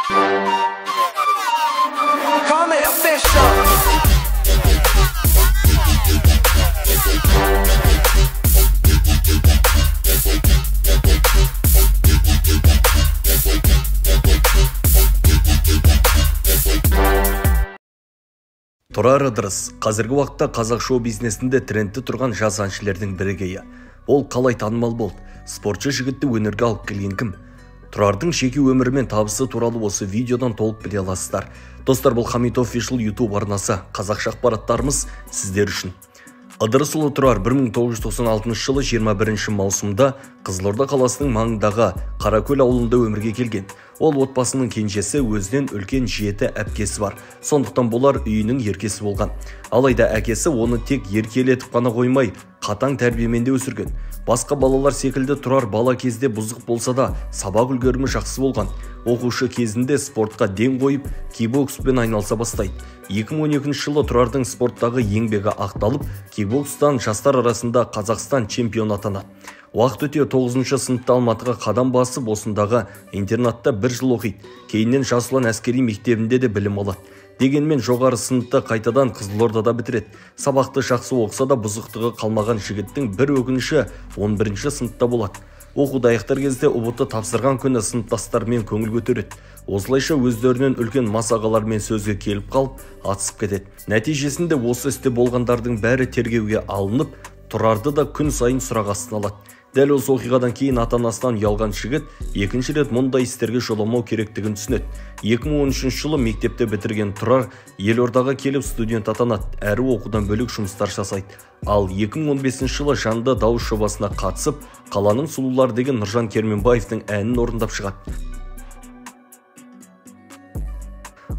Call me official. Тұрар Ыдырыс қазіргі уақытта қазақ шоу-бизнесінде трендті тұрған жас әншілердің бірегейі. Ол қалай танымал болды? Спортшы жігітті өнерге алып келген кім? Тұрардың жеке өмірі мен табысы туралы осы видеодан толық біле аласыздар. Достар, бұл Хамит Official YouTube арнасы. Қазақша ақпараттарымыз сіздер үшін. Ыдырысұлы Тұрар 1996 жылы 21 маусымда Қызылорда қаласының маңындағы Қаракөл ауылында өмірге келген. Ол отбасының кенжесі, өзінен үлкен 7 әпкесі бар. Сондықтан бұлар үйінің еркесі болған. Алайда әкесі оны тек еркелетіп қана қоймай, қатаң тәрбиемен де өсірген. Басқа балалар секілді Тұрар бала кезде бұзық болса да, сабақ үлгерімі жақсы болған. Оқушы кезінде спортқа ден қойып, кикбокспен айналыса бастайды. 2012 жылы Тұрардың спорттағы еңбегі ақталып, кикбокстан жастар арасында Қазақстан чемпионы атанады. Уақыт өте 9 сыныпта Алматыға қадам басып, осындағы интернатта бір жыл оқиды. Кейіннен Жас ұлан әскери мектебінде де білім алады. Дегенмен жоғары сыныпта қайтадан Қызылордада бітіреді. Сабақты жақсы оқыса да бұзықтығы қалмаған жігіттің бір өкініші 11 сыныпта болады. Оқуды аяқтар кезде ҰБТ тапсырған күні сыныптастарымен көңіл көтереді. Осылайша өздерінен үлкен масағалармен сөзге келіп қалып, атысып кетеді. Нәтижесінде осы істе болғандардың бәрі тергеуге алынып, Тұрарды да күн сайын сұрақ астына алады. Дәл осы оқиғадан кейін ата-анасынан ұялған жігіт екінші рет мұндай істерге жоламау керектігін түсінеді. 2013 жылы мектепті бітірген Тұрар елордаға келіп студент атанады, әрі оқудан бөлек жұмыстар жасайды. Ал 2015 жылы жанды дауыс жобасына қатысып, қаланың сұлулары деген Нұржан Керменбаевтың әнін орындап шығады.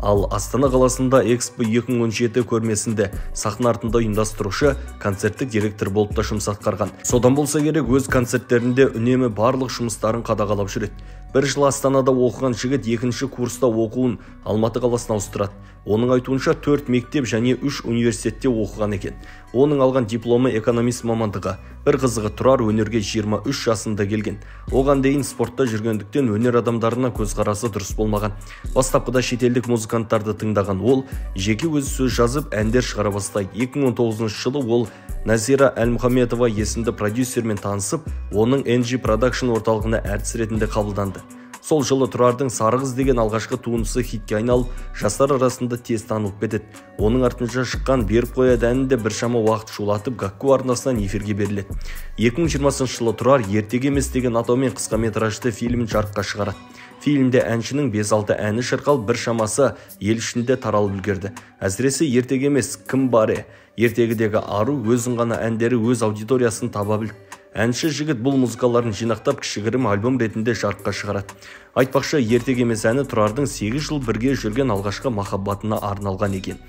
Ал Астана қаласында Экспо 2017 көрмесінде сахна артында ұйымдастырушы, концерттік директор болып та жұмыс атқарған. Содан болса керек, өз концерттерінде үнемі барлық жұмыстарын қадағалап жүреді. Бір жыл Астанада оқыған жігіт екінші курста оқуын Алматы қаласына ауыстырады. Оның айтуынша 4 мектеп және 3 университетте оқыған екен. Оның алған дипломы экономист мамандығы. Бір қызығы, Тұрар өнерге 23 жасында келген. Оған дейін спортта жүргендіктен өнер адамдарына көзқарасы дұрыс болмаған. Бастапқыда шетелдік музыканттарды тыңдаған ол, жеке өзі сөз жазып, әндер шығара бастайды. 2019 жылы ол Назира Әлмұхаметова есімді продюсермен танысып, оның NG Production орталығына әртіс ретінде қабылданды. Сол жылы Тұрардың Сары қыз деген алғашқы туындысы хитке айналып, жастар арасында тез танылып кетеді. Оның артынша шыққан Беріп қояды әні де біршама уақыт шулатып, Гакку арнасынан эфирге беріледі. 2020 жылы Тұрар Ертегі емес деген атаумен қысқаметражды фильмін жарыққа шығарады. Фильмде әншінің 5-6 әні шырқалып, біршамасы ел ішінде таралып үлгерді. Әсіресе Ертегі емес, кім бар ертегідегі ару өзін ғана әндері өз аудиториясын таба білді. Әнші жігіт бұл музыкаларын жинақтап, кішігірім альбом ретінде жарыққа шығарады. Айтпақшы, Ертегі емес әні Тұрардың 8 жыл бірге жүрген алғашқы махаббатына арналған екен.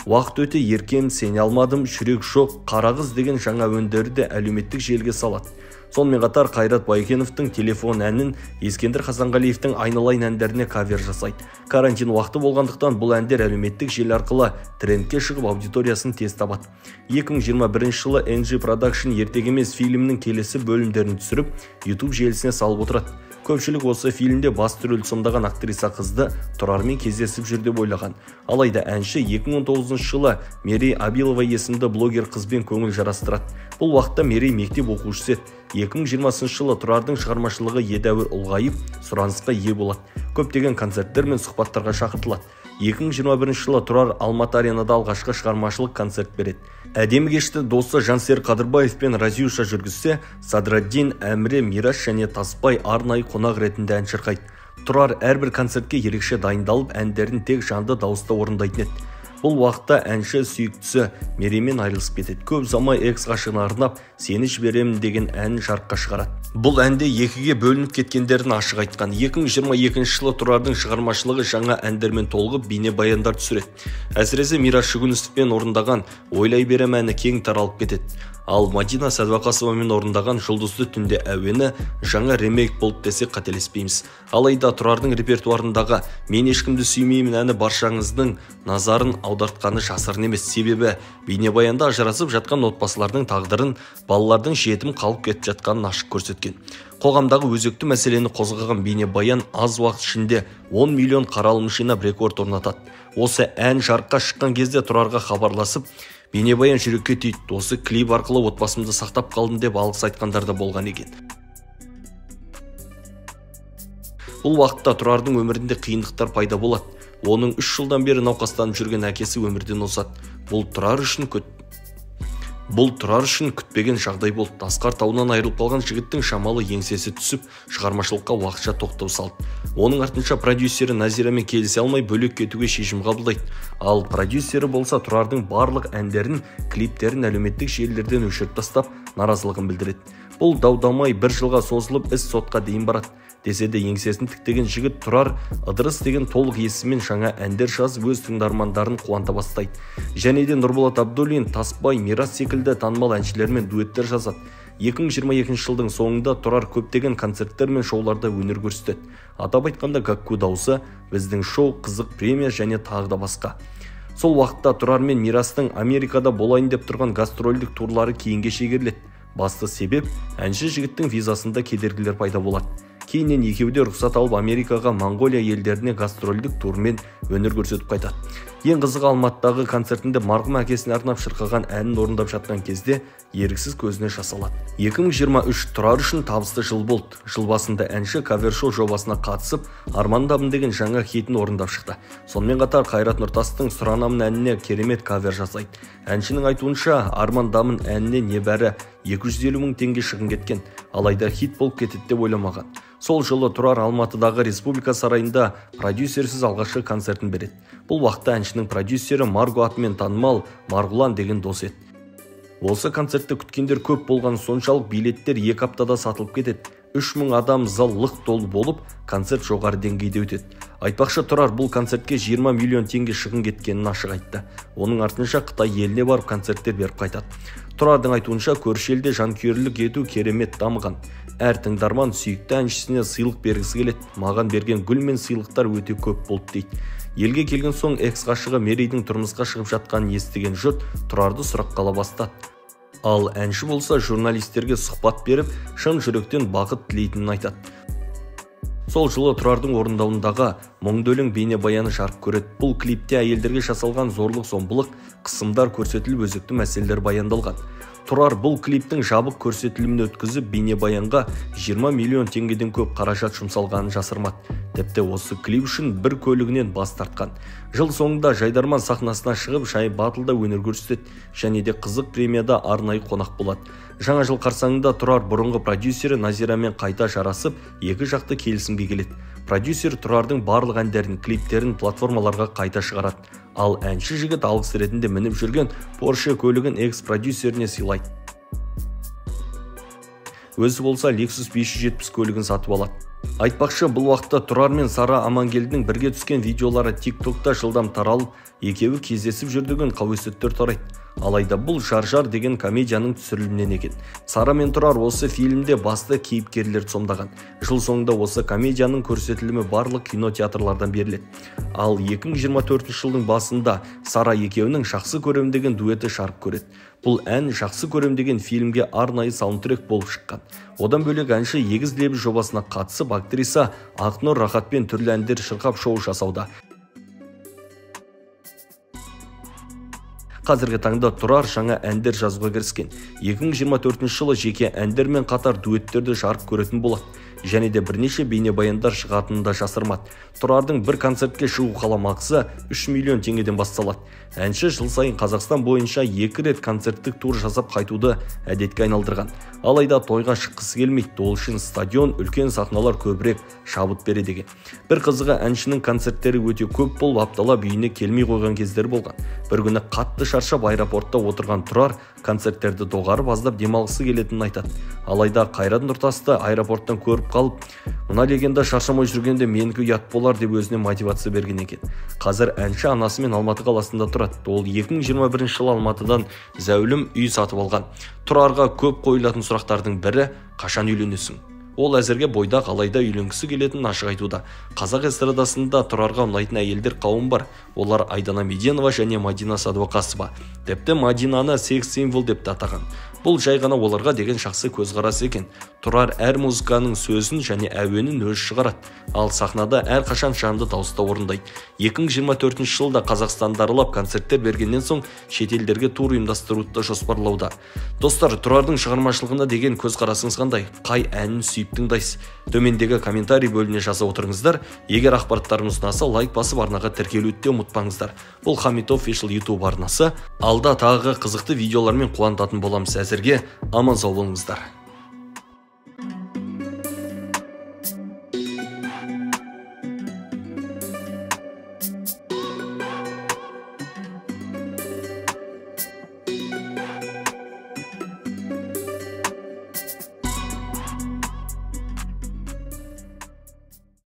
Уақыт өте Еркем, Сене алмадым, Жүрек жоқ, Қара қыз деген жаңа өндері де әлеуметтік желіге салады. Сонымен қатар Қайрат Байкеновтың Телефон әнін, Ескендір Хасанғалиевтің Айналайын әндеріне кавер жасайды. Карантин уақыты болғандықтан бұл әндер әлеуметтік желі арқылы трендке шығып, аудиториясын тез табады. 2021 жылы NG Production Ертегі емес фильмінің келесі бөлімдерін түсіріп, YouTube желісіне салып отырады. Көпшілік осы фильмде басты рөлді сомдаған актриса қызды Тұрармен кездесіп жүр деп ойлаған. Алайда әнші 2019 жылы Мерей Абилова есімді блогер қызбен көңіл жарастырады. Бұл уақытта Мерей мектеп оқушысы еді. 2020 жылы Тұрардың шығармашылығы едәуір ұлғайып, сұранысқа ие болады. Көптеген концерттер мен сұхбаттарға шақыртылады. 2021 жылы Тұрар Алматы аренада алғашқы шығармашылық концерт береді. Әдемі кешті досы Жансер Қадырбаев пен Разюша жүргізсе, Садраддин, Әміре, Мирас және Таспай арнайы қонақ ретінде ән шырқайды. Тұрар әрбір концертке ерекше дайындалып, әндерін тек жанды дауыста орындайтын еді. Бұл уақытта әнші сүйіктісі Мереймен айырылысып кетеді. Көп ұзамай экс ғашығына арнап, Сені жіберемін деген әнін жарыққа шығарады. Бұл әнде екіге бөлініп кеткендерін ашық айтқан. 2022 жылы Тұрардың шығармашылығы жаңа әндермен толығып, бейнебаяндар түсіреді. Әсіресе Мирас Жүгінісовпен орындаған Ойлай берем әні кең таралып кетеді. Ал Мадина Сәдуақасовамен орындаған «Жұлдызды түнде» әуені жаңа ремейк болды десек қателеспейміз. Алайда Тұрардың репертуарындағы «Мен ешкімді сүймеймін» әні баршаңыздың назарын аудартқаны жасырын емес. Себебі бейнебаянда ажырасып жатқан отбасылардың тағдырын, балалардың жетім қалып кетіп жатқанын ашық көрсеткен. Қоғамдағы өзекті мәселені қозғаған бейнебаян аз уақыт ішінде 10 миллион қаралым жинап рекорд орнатады. Осы ән жарыққа шыққан кезде Тұрарға хабарласып, бейнебаян жүрекке тиді, осы клип арқылы отбасымды сақтап қалдым деп алғыс айтқандар да болған екен. Бұл уақытта Тұрардың өмірінде қиындықтар пайда болады. Оның 3 жылдан бері науқастанып жүрген әкесі өмірден озады. Бұл Тұрар үшін күтпеген жағдай болды. Асқар тауынан айырылып қалған жігіттің шамалы еңсесі түсіп, шығармашылыққа уақытша тоқтау салды. Оның артынша продюсері Назирамен келісе алмай бөлек кетуге шешім қабылдайды. Ал продюсері болса Тұрардың барлық әндерін, клиптерін әлеуметтік желілерден өшіріп тастап, наразылығын білдіреді. Бұл дау-дамай бір жылға созылып, іс сотқа дейін барады. Десе де еңсесін тіктеген жігіт Тұрар Ыдырыс деген толық есіммен жаңа әндер жазып, өз тыңдармандарын қуанта бастайды. Және де Нұрболат Абдуллин, Таспай, Мирас секілді танымал әншілермен дуэттер жазады. 2022 жылдың соңында Тұрар көптеген концерттер мен шоуларда өнер көрсетеді. Атап айтқанда, «Гакку дауысы», «Біздің шоу», «Қызық премия» және тағы да басқа. Сол уақытта Тұрар мен Мирастың Америкада болайын деп тұрған гастрольдік турлары кейінге шегеріледі. Басты себеп, әнші жігіттің визасында кедергілер пайда болады. Кейіннен екеуі де рұқсат алып Америкаға, Моңғолия елдеріне гастрольдік турмен өнер көрсетіп қайтады. Ең қызығы, Алматыдағы концертінде марқұм әкесіне арнап шырқаған әнін орындап жатқан кезде еріксіз көзіне жас алады. 2023 Тұрар үшін табысты жыл болды. Жыл басында әнші кавер-шоу жобасына қатысып, «Армандамын» деген жаңа хитін орындап шықты. Сонымен қатар Қайрат Нұртастың «Сұранамын» әніне керемет кавер жасайды. Әншінің айтуынша, «Армандамын» әніне небәрі 250 мың теңге шығын кеткен, алайда хит болып кетеді деп ойламаған. Сол жылы Тұрар Алматыдағы Республика сарайында продюсерсіз алғашқы концертін береді. Бұл уақытта әншінің продюсері Марго атымен танымал Марғұлан деген дос еді. Осы концертті күткендер көп болған соншалық билеттер 2 аптада сатылып кетеді. 3000 адам зал лық толы болып, концерт жоғары деңгейде өтеді. Айтпақшы, Тұрар бұл концертке 20 миллион теңге шығын кеткенін ашық айтты. Оның артынша Қытай еліне барып концерттер беріп қайтады. Тұрардың айтуынша, көрші елде жанкүйерлік ету керемет дамыған. Әр тыңдарман сүйікті әншісіне сыйлық бергісі келеді. Маған берген гүл мен сыйлықтар өте көп болды дейді. Елге келген соң экс-ғашығы Мерейдің тұрмысқа шығып жатқанын естіген жұрт Тұрарды сұраққа ала бастады. Ал әнші болса журналистерге сұхбат беріп, шын жүректен бақыт тілейтінін айтады. Сол жылы Тұрардың орындауындағы «Мұңды өлең» бейнебаяны жарық көреді. Бұл клипте әйелдерге жасалған зорлық-зомбылық, қысымдар көрсетіліп, өзекті мәселелер баяндалған. Тұрар бұл клиптің жабық көрсетілімін өткізіп, бейнебаянға 20 миллион теңгеден көп қаражат жұмсалғанын жасырмады. Тіпті осы клип үшін бір көлігінен бас тартқан. Жыл соңында Жайдарман сахнасына шығып, Жай батылда өнер көрсетеді және де Қызық премияда арнайы қонақ болады. Жаңа жыл қарсаңында Тұрар бұрынғы продюсері Назирамен қайта жарасып, екі жақты келісімге келеді. Продюсер Тұрардың барлық әндерін, клиптерін платформаларға қайта шығарады. Ал әнші жігіт алғыс ретінде мініп жүрген Porsche көлігін экс-продюсеріне сыйлайды. Өзі болса Lexus 570 көлігін сатып алады. Айтпақшы, бұл уақытта Тұрар мен Сара Амангелдінің бірге түскен видеолары TikTokта жылдам таралып, екеуі кездесіп жүрдіген қауесеттер тарайды. Алайда бұл Жар-Жар деген комедияның түсірілімінен екен. Сара мен Тұрар осы фильмде басты кейіпкерлерді сомдаған. Жыл соңында осы комедияның көрсетілімі барлық кинотеатрлардан беріледі. Ал 2024 жылдың басында Сара екеуінің «Жақсы көрем» деген дуэті жарық көреді. Бұл ән «Жақсы көрем» деген фильмге арнайы саундтрек болып шыққан. Одан бөлек әнші «Егіз лебіз» жобасына қатысып, актриса Ақнұр Рахатпен түрлі әндер шырқап шоу жасауда. Қазіргі таңда Тұрар жаңа әндер жазуға кіріскен. 2024 жылы жеке әндермен қатар дуэттерді жарық көретін болады. Және де бірнеше бейнебаяндар шығатынын да жасырмады. Тұрардың бір концертке шығу қаламақысы 3 миллион теңгеден басталады. Әнші жыл сайын Қазақстан бойынша 2 рет концерттік тур жасап қайтуды әдетке айналдырған. Алайда тойға шыққысы келмейді. Ол үшін стадион, үлкен сахналар көбірек шабыт береді екен. Бір қызығы, әншінің концерттері өте көп болып, апталап үйіне келмей қойған кездер болған. Бір күні қатты шаршап аэропортта отырған Тұрар концерттерді доғарып аздап демалғысы келетінін айтады. Алайда Қайрат Нұртасты аэропорттан көріп қалып, мына легенда шаршамай жүргенде менікі ұят болар деп өзіне мотивация берген екен. Қазір әнші анасымен Алматы қаласында тұрады. Ол 2021 жылы Алматыдан зәулім үй сатып алған. Тұрарға көп қойылатын сұрақтардың бірі: қашан үйленесің? Ол әзірге бойдақ, алайда үйленгісі келетінін ашық айтуда. Қазақ эстрадасында Тұрарға ұнайтын әйелдер қауым бар. Олар Айдана Меденова және Мадина Садуақасова. Тіпті Мадинаны секс-символ деп те атаған. Бұл жай ғана оларға деген жақсы көзқарас екен. Тұрар әр музыканың сөзін және әуенін өзі шығарады. Ал сахнада әрқашан жанды дауыста орындайды. 2024 жылда Қазақстанды аралап концерттер бергеннен соң шетелдерге тур ұйымдастыруды да жоспарлауда. Достар, Тұрардың шығармашылығына деген көзқарасыңыз қандай? Қай әнін сүйіп тыңдайсыз? Төмендегі комментарий бөліміне жаза отырыңыздар. Егер ақпараттарымыз ұнаса, лайк басып арнаға тіркелуді де ұмытпаңыздар. Бұл Хамит Official YouTube арнасы. Алда тағы қызықты видеолармен қуантатын боламыз. Әзірге аман сау болыңыздар.